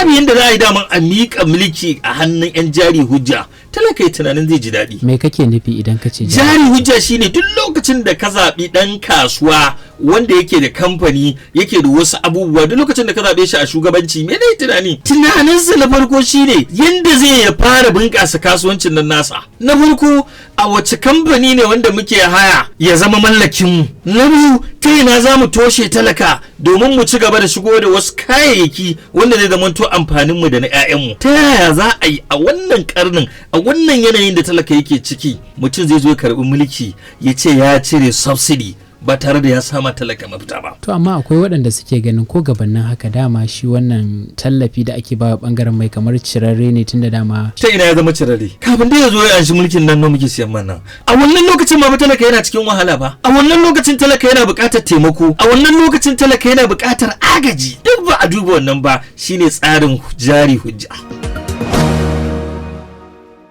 Babu yadda za a yi daman a miƙa mulki a hannun 'yan jari hujja, talaka ya tunanin zai ji daɗi. Me kake nufi idan ka ce jari hujja? Shine duk lokacin da ka zaɓi ɗan kasuwa wanda yake da kamfani, yake da wasu abubuwa, duk lokacin da ka zaɓe shi a shugabanci, me ne tunani? Tunaninsa na farko shine yanda zai ya fara bunƙasa kasuwancin nan nasa. Na farko, a wace kamfani ne wanda muke haya ya zama mallakin mu? Na biyu, ta ina za mu toshe talaka domin mu ci gaba da shigo da wasu kayayyaki wanda zai zamanto amfanin mu da na 'ya'yanmu? Ta yaya za a yi a wannan karnin, a wannan yanayin da talaka yake ciki, mutum zai zo ya karbi mulki ya ce ya cire subsidy ba tare da ya sama talaka mafita ba? To amma akwai waɗanda suke ganin ko gabanin haka dama shi wannan tallafi da ake bawa bangaren mai kamar cirarre ne, tunda dama Ta ina ya zama cirarre? Kafin da ya zo ya anshi mulkin nan, nawa muke siyan man nan? A wannan lokacin ma fa talaka yana cikin wahala ba. A wannan lokacin talaka yana buƙatar taimako, a wannan lokacin talaka yana buƙatar agaji. Duk ba a duba wannan ba. Shine tsarin jari hujja.